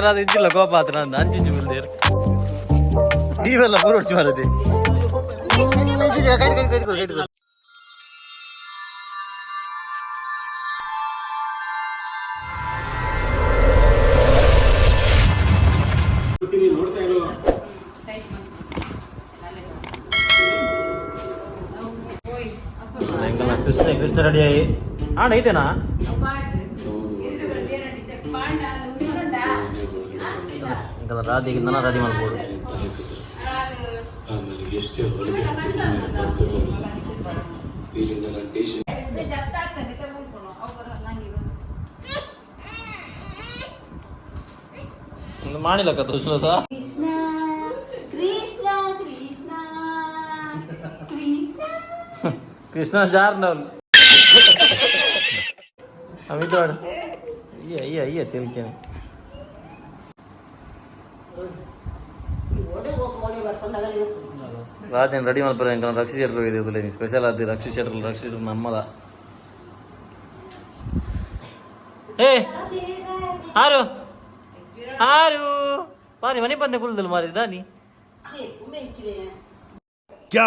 ರಾದ ಇಜ್ಜಿಲ್ಲ ಕೋಪ ಆತನ ಅಂಚಿಂಚು ಬುಲ್ದೇರು ನೀವೆಲ್ಲ ಪೂರೊಡ್ಚಿ ಮಾರದೆ. ಕೃಷ್ಣ ಕೃಷ್ಣ ರೆಡಿ ಆಯಿ ಆಣ ಐತೆನಾ? ಇಂಕಲ್ಲ ರಾಧಿಗೆ ನನ್ನ ರೆಡಿ ಮಾಡ್ಬೋದು. ಆಮೇಲೆ ಎಷ್ಟೇ ಹೊಲಿಗೆ ಹಾಕಿದ್ರು ಇಲ್ಲಿಂದ ನಾನು ಟೇಷನ್ ಒಂದು ಮಾಡಿಲ್ಲಕ್ಕ ತೋರಿಸೋದ. ಕೃಷ್ಣ ಕೃಷ್ಣ ಕೃಷ್ಣ ಕೃಷ್ಣ. ಕೃಷ್ಣ ಜಾರ್ ನವಲ್ ಅಮಿತ್ ವಾಡ ಅಯ್ಯ ಅಯ್ಯ ಅಯ್ಯ ತಿಳ್ಕೇನೆ. ರಾಜನ್ ರೆಡಿ ಮಲ್ಪರ. ಎಂಕಲ್ನ ರಕ್ಷಿ ಶೆಟ್ರು ಇದೆ ಸ್ಪೆಷಲ್ ಅದು. ರಕ್ಷಿ ಶೆಟ್ರು, ರಕ್ಷಿ ಶೆಟ್ರು ನಮ್ಮದ. ಏ ಆರು ಆರು ಮಾರಿ ಮನೆ ಬಂದೆ ಕುಲ್ದಲ್ ಮಾರಿ ದಾನಿ. क्या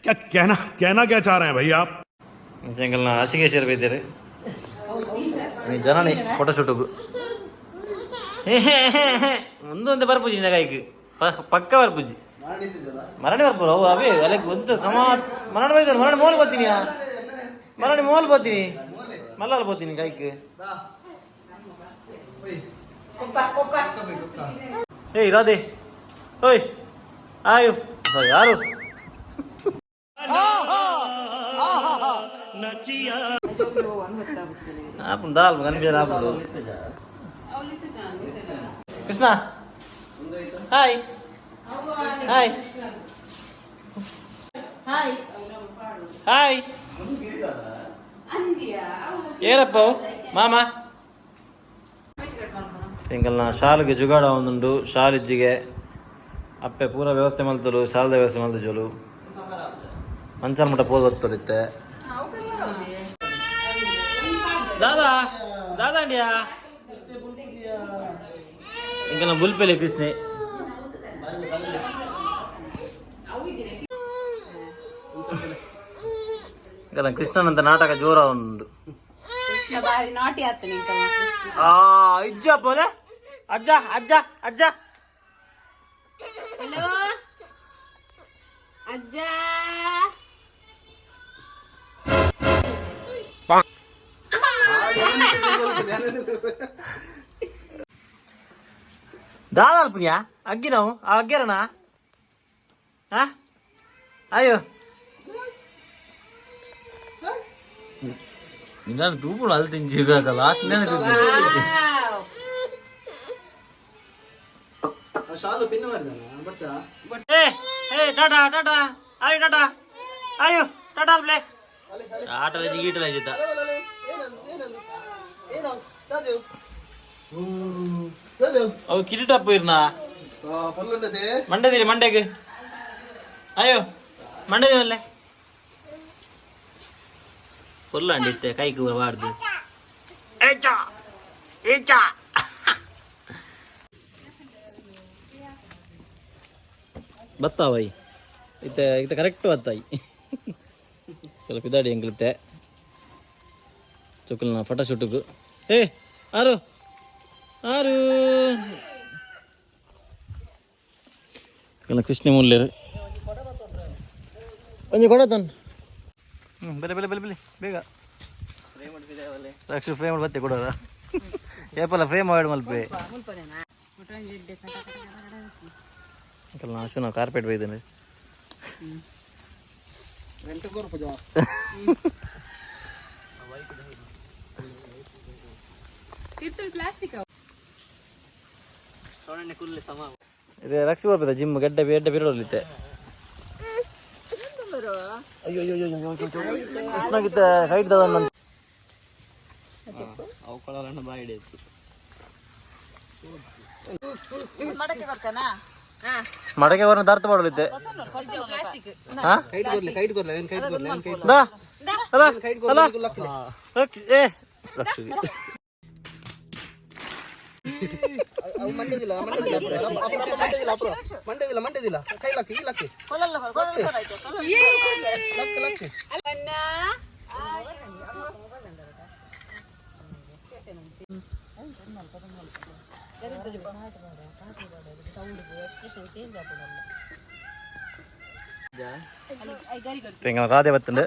क्या कहना कहना क्या चाह रहे हैं भाई आप? ಎಂಕಲ್ನ ಹಾಸಿಗೆ ಬೈತಾರೆ ಜನನಿ ಫೋಟೋ ಶೂಟ್ಗು ಮುಂದೊಂದು ಬರ್ಪುಜಿ ನಿನ್ನ ಕೈಕ್ ಪಕ್ಕ ಬರ್ಪುಜಿ ಮರಣಿ ಬರ್ಪುರ ಅವು ಅವೇ ಅಲೆಕ್ ಒಂದು ಸಮ ಮರಣ ಬೈತಾರೆ. ಮರಣ ಮೋಲ್ పోತೀನಿ, ಮರಣಿ ಮೋಲ್ పోತೀನಿ, ಮಲ್ಲಾಲ್ పోತೀನಿ ಕೈಕ್. ಏಯ್ ರಾಧೆ, ಓಯ್ ಆಯು ಸಾರಿ ಯಾರು ಆಪುಂಡು ದಾಲ್ ಕನ್ಫ್ಯೂಸ್ ಆಪುಂಡು. Krishna, hi hi hi. ಏನಪ್ಪ ಮಾಮ ಎಂಕಲ್ನ ಶಾಲೆಗೆ ಜುಗಾಡ ಒಂದುಂಡು. ಶಾಲಿಜ್ಜಿಗೆ ಅಪ್ಪೆ ಪೂರ ವ್ಯವಸ್ಥೆ ಮಲ್ತಲು, ಶಾಲದ ವ್ಯವಸ್ಥೆ ಮಲ್ತಜೋಲು. ಮಂಚಲ್ ಮುಟ್ಟ ಪೋದು ಬತ್ತೊಲಿತ್ತೆ. ದಾದಾ ದಾದಾ ಅಂಡಿಯಾ ಎಂಕಲ್ನ ಬುಲ್ಪೆಲೆ ಕೃಷ್ಣೆ. ಎಂಕಲ್ನ ಕೃಷ್ಣನಂತ ನಾಟಕ ಜೋರ ಉಂಡು. ಕೃಷ್ಣ ಬಾರಿ ನಾಟಿ ಆತನ ಇಂಕ. ಆ ಇಜ್ಜ ಬೋಲೆ ಅಜ್ಜ ಅಜ್ಜ ಅಜ್ಜ. ಹಲೋ ಅಜ್ಜ. ದಾದ ಅಲ್ಪುನಿಯಾ ಅಗ್ಗಿ ನಾವು ಆ ಅಗ್ಗೇರಣ. ಹಾ ಅಯ್ಯೋ ನಿನ್ನ ತೂಪುಡು ಅಲ್ಲಿ ತಿಂಜಿ ಲಾಸ್ಟ್ ತೂಪು. ಶಾಲು ಪಿನ್ ಮಾಡಿದಾನ ಬರ್ಚಾ. ಏ ಏ ಟಾಟಾ ಟಾಟಾ ಆಯು ಟಾಟಾ ಆಯು ಟಾಟಾ ಅಲ್ಪ್ಲೆ ಆಟಲ ಗೀಟಲ ಜಿತ್ತ. ಏನಂದು ಏನಂದು ಏನೋ ದಾದೇವ್ ದಾದೇವ್. ಅವು ಕಿರೀಟ ಪೋಯಿರ್ನಾ? ಪೊಲ್ಲುಂಡದೆ. ಮಂಡ್ಯದಿರಿ ಮಂಡ್ಯಗೆ ಅಯ್ಯೋ ಮಂಡ್ಯದಿವಲ್ಲೇ ಪೊಲ್ಲಾಂಡಿ ಇತ್ತೆ ಕೈಗೆ ಬಾರ್ದು ಏಚಾ ಏಚಾ ಬತ್ತಾ ಬೈ ಇತ್ತೆ ಇತ್ತೆ ಕರೆಕ್ಟ್ ಬತ್ತಾಯಿ. ಸ್ವಲ್ಪ ಇದಾಡಿ ಎಂಗ್ಲಿತ್ತೆ ಚೊಕ್ಕಲ್ನ ಫೋಟೋ ಶೂಟ್ಗು. ಏ ಆರು ಆರು ಕೃಷ್ಣ ಮೂಲ್ಯರು ಒಂಜಿ ಕೊಡತನ್. ಹ್ಞೂ ಬೆಲೆ ಬೆಲೆ ಬೆಲೆ ಬೆಲೆ ಬೇಗ ಲಕ್ಷ ಫ್ರೇಮ್ ಬತ್ತೆ ಕೊಡೋರ ಏಪಲ್ಲ ಫ್ರೇಮ್ ಅವಾಯ್ಡ್ ಮಲ್ಪೆ. ನಾಶನ ಕಾರ್ಪೆಟ್ ಬೈದೇನೆ. ರೆಂಟ್ ಕೊರ್ಪುಜ. ಪ್ಲಾಸ್ಟಿಕ್. ಇದು ರಕ್ಷ ಬರ್ಪದ ಜಿಮ್ ಗೆಡ್ಡೆ ಎಡ್ಡೆ ಬಿರೋಲಿತ್ತೆ. ಅಯ್ಯೋ ಅಯ್ಯೋ ಅಯ್ಯೋ, ಕೃಷ್ಣಗಿತ್ತ ಹೈಟ್ ದದ. ಅವು ಕೊಳಲಣ್ಣ ಬಾಯಿ ಹಿಡಿಯಿತು. ಮಡಕೆ ಬರೋಣ ದರ್ತ ಮಾಡಲಿತ್ತೆ. ಹಾ. ಕೈಟ್ ಕೊರ್ಲೆ, ಕೈಟ್ ಕೊರ್ಲೆ, ಏನ್ ಕೈಟ್ ಕೊರ್ಲೆ, ಏನ್ ಕೈಟ್. ದಾ ಅಲ್ಲ. ಕೈಟ್ ಅಲ್ಲ. ಕೊರ್ಲೆ ಲಕ್ಕಲೆ. ರಕ್ಷ ಏ ರಕ್ಷ. ಮಂಡ್ಯದಿಲ್ಲ ಮಂಡ್ಯದಿಲ್ಲ ಮಂಡ್ಯದಿಲ್ಲ ಅಪ್ಪ ಮಂಡ್ಯದಿಲ್ಲ ಮಂಡ್ಯದಿಲ್ಲ ಕೈ ಲಕ್ಕಿ ಈ ಲಕ್ಕಿ ಲಕ್ಕಿ ಲಕ್ಕಿ. ತೆಂಗನ ರಾಧೆ ಬತ್ತಂಡು.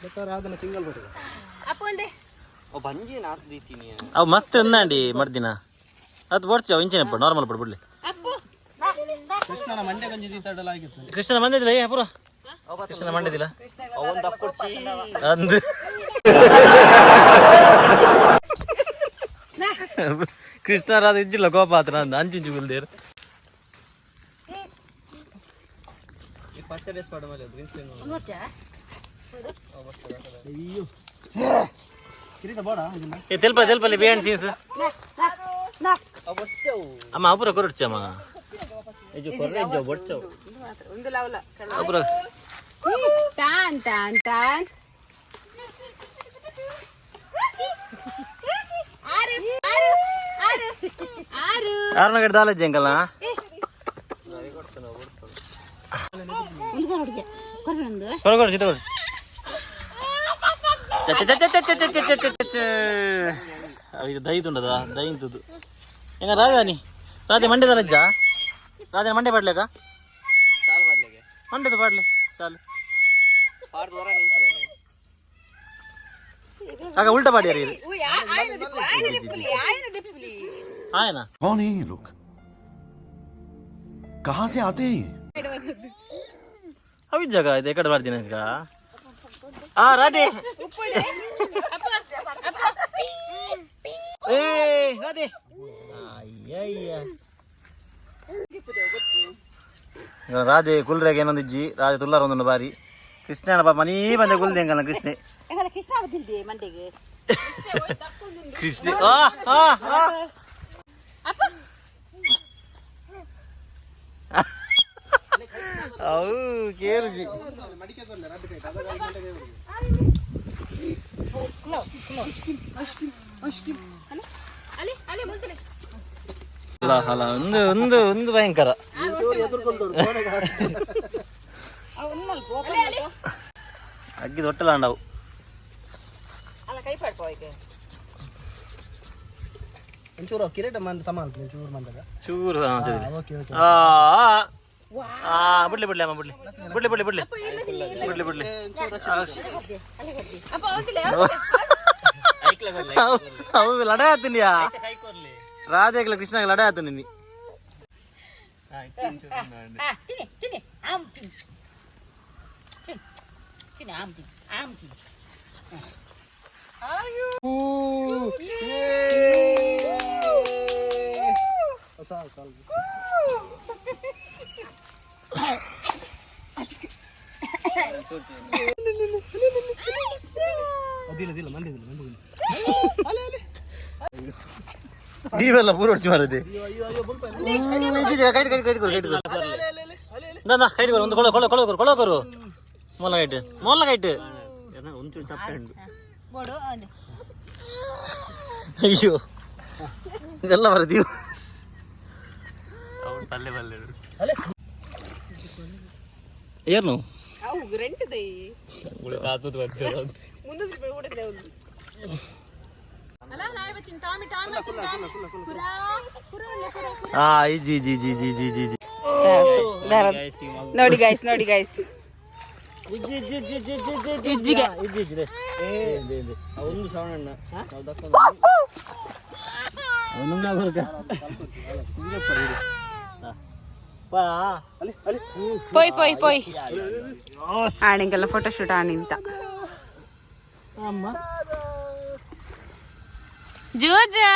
ಬೇಕಾದ್ರೆ ಸಿಂಗಲ್ ಬರ್ತದೆ. ಅವು ಮತ್ತೆ ಒಂದಾಂಡಿ ಮರ್ದಿನ ಅದು ಬೋಡ್ಚಿ ಅವು ಇಂಚಿನ ನಾರ್ಮಲ್ ಪಡ್ ಬಿಡ್ಲಿ. ಕೃಷ್ಣನ ಮಂಡ್ಯ ಗಂಜಿ ದೀತಾಡಲ ಆಗಿತ್ತು. ಕೃಷ್ಣನ ಮಂದಿದಿಲ್ಲ ಏ ಪುರ ಕೃಷ್ಣನ ಮಂಡ್ಯದಿಲ್ಲ ಅಂದು ಕೃಷ್ಣ ರಾಧ ಇಜ್ಜಿಲ್ಲ ಕೋಪ ಆತನ ಅಂದ ಅಂಚಿಂಚು ಬಿಲ್ದೇರು. ಅಯ್ಯೋ ಕಿರೀಟ ಬೋಡ ಇದನ್ನ. ಏ ತೆಲ್ಪ ತೆಲ್ಪಲ್ಲಿ ಬಿಹೈಂಡ್ ಸೀನ್ಸ್ ಅಮ್ಮ ಅಪುರ ಕೊರಡ್ಚಮ್ಮ ಅಪುರ. ತಾನ್ ತಾನ್ ತಾನ್ ಆರು ಆರು ಆರು ಆರು. ಆರ್ನಗಡೆ ದಾಲಜ್ಜಿ ಅಂಕಲ್. ಕೊಡು ಕೊಡು ಚಿತ್ರ ಕೊಡು. ಚ ಚ ಚ ಚ ಚ ಚ ಚ ಚ ಚ ಚ. ಇದು ದಹಿ ತುಂಡದ ದಹಿ ಇಂತದ್ದು ಹೆಂಗ ರಾಧಾನಿ ರಾಧೆ ಮಂಡ್ಯದ ರಜ್ಜ ರಾಧೆ ಮಂಡ್ಯ ಪಾಡ್ಲೇಕ ಮಂಡ್ಯದ ಪಾಡ್ಲಿ ಚಾಲು ಆಗ ಉಲ್ಟಾ ಪಾಡ್ಯಾರ ಇದು. ಆಯ್ನ ದಿಪ್ಪುಲಿ ಆಯ್ನ ದಿಪ್ಪುಲಿ. ಆಯನ. कौन है ये लोग, कहां से आते हैं ये? ಅವಿ ಜಾಗ ಇದು ಎಕಡೆ ಮಾಡ್ತೀನಿ ಈಗ. ಆ ರಾಧೆ ಏ ರಾಧೆ ಅಯ್ಯಯ್ಯ ಈಗ ರಾಧೆ ಕುಲ್ರಾಗ ಏನೊಂದು ಇಜ್ಜಿ ರಾಧೆ ತುಲ್ಲಾರ ಒಂದೊಂದು ಬಾರಿ ಕೃಷ್ಣನ ಪಾಪ ಮನೀ ಬಂದೆ ಕುಲ್ದೆ ಅಂಕಲ್ನ ಕೃಷ್ಣೆ ಕೃಷ್ಣೆ ಆ ಆ ಆ ಅವು ಕೇರುಜಿ. ಮಡಿಕೆ ಕೊರ್ಲೆ ರಡ್ಡು ಕೈಟ್ ಅದಾಗ ಮಂಡ್ಯಗೆ ಹೋಗಿ. ಅಲ್ಲಿ ಅಲ್ಲಿ ಮುಂದೆ. ಅಲ್ಲ ಅಲ್ಲ ಒಂದು ಒಂದು ಒಂದು ಭಯಂಕರ. ಚೂರು ಎದುರ್ಕೊಳ್ದವ್ರು ಕೋಣೆಗೆ ಹಾಕಿ. ಅಗ್ಗಿ ದೊಟ್ಟಲಾಂಡವು. ಒಂಚೂರು ಕಿರೀಟ ಮಂದ ಸಮ ಅಲ್ಪ ಒಂಚೂರು ಮಂದಗ. ಚೂರು ಹಾ, ಚೂರು. Okay okay. ಆ ಆ, ಆ, ಬಿಡ್ಲಿ ಬಿಡ್ಲಿ ಅಮ್ಮ ಬಿಡ್ಲಿ ಬಿಡ್ಲಿ ಬಿಡ್ಲಿ ಬಿಡ್ಲಿ ಬಿಡ್ಲಿ ಬಿಡ್ಲಿ. ಅಪ್ಪ ಹೌದಿಲ್ಲ. ಅವು ಲಡಾಯ್ ಆತನಿಯಾ ರಾಧೆಗ್ಲ ಕೃಷ್ಣಗೆ ಲಡಾಯ್ ಆತ ನಿನ್ನಿ. ಸಾಕು ಸಾಕು. ಅದಿಲ್ಲ ಅದಿಲ್ಲ ಮಂದಿದಿಲ್ಲ ಮಂದಿದಿಲ್ಲ. ನೀವೆಲ್ಲ ಪೂರ ಹೊಡ್ಚಿ ಮಾರದೆ. ಅಯ್ಯೋ ಅಯ್ಯೋ ಅಯ್ಯೋ ಬುಲ್ಪ. ಕೈಟ್ ಕೈಟ್ ಕೈಟ್ ಕೊರು ಕೈಟ್ ಕೊರು ಇಂದ ಕೈಟ್ ಕೊರು ಒಂದು ಕೊಳ ಕೊಳ ಕೊಳ ಕೊರು ಕೊಳ ಕೊರು ಮೊಲ್ಲ ಕೈಟ್ ಮೊಲ್ಲ ಕೈಟ್. ಬೋಡು. ಅಯ್ಯೋ ಇದೆಲ್ಲ ಬರದೀವು. ಏನು ಅವು ರೆಂಟ್ ದೈ ಮುಂದೆ ರೂಪಾಯಿ ಒಂದು ಅಲ್ಲ ನಾಯಿ ಬಚ್ಚಿನ ಟಾಮಿ ಟಾಮಿ ಟಾಮಿ ಕುರಾ ಕುರಾ ಕುರಾ. ಆ G G G G G G G. ನೋಡಿ ಗೈಸ್ ನೋಡಿ ಗೈಸ್ ಇಜ್ಜಿಗೆ. ಪೊಯ್ ಪೊಯ್ ಪೊಯ್ ಆಣಿಂಗೆಲ್ಲ ಫೋಟೋ ಶೂಟ್ ಆಣಿಂತ ಜೋಜಾ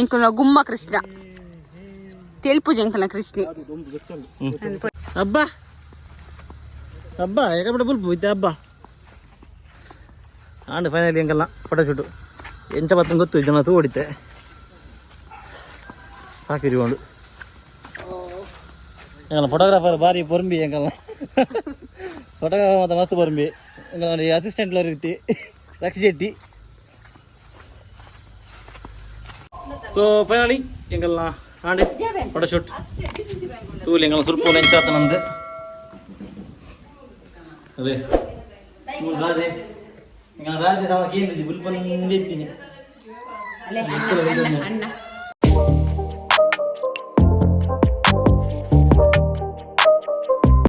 ಎಂಕುಲ ಗುಮ್ಮ ಕೃಷ್ಣ ತೆಲ್ಪು ಜಂಕಲ ಕೃಷ್ಣಿ. ಹಬ್ಬ ಹಬ್ಬ ಯಾಕಬಿಡ ಬುಲ್ಪು ಇತ್ತೆ ಹಬ್ಬ ಆಂಡ್ ಫೈನಲಿ ಎಂಕಲ್ಲ ಫೋಟೋ ಶೂಟು ಎಂಚ ಬತ್ತಂಗ್ ಗೊತ್ತು ಜನ ತೂ ಹೊಡಿತೆ ಸಾಕಿರಿಕೊಂಡು ಎಂಕಲ್ಲ ಫೋಟೋಗ್ರಾಫರ್ ಬಾರಿ ಪೊರ್ಂಬಿ ಎಂಕಲ್ಲ ಫೋಟೋಗ್ರಾಫರ್ ಮತ್ತೆ ಮಸ್ತ್ ಪೊರ್ಂಬಿ ಎಂಕಲ್ಲ ಅಸಿಸ್ಟೆಂಟ್ ಇರ್ತಿ ರಕ್ಷಿ ಶೆಟ್ಟಿ. ಸೊ ಫೈನಲಿ ಎಂಗಲ್ನ ಆಂಡ್ ಫೋಟೋಶೂಟ್ ತೂಲಿ ಎಂಗಲ್ನ ಸ್ವಲ್ಪ ಎಂಚಾತ ನಂದು ಅದೇ ಮೂಲು ರಾಧೆ ಎಂಗಲ್ನ ರಾಧೆ ತಮ್ಮ ಕೇಂದ್ರಿಜಿ ಬುಲ್ ಬಂದಿತ್ತೀನಿ. ಅಲ್ಲೇ ಅಣ್ಣ ಅಣ್ಣ ಅಣ್ಣ.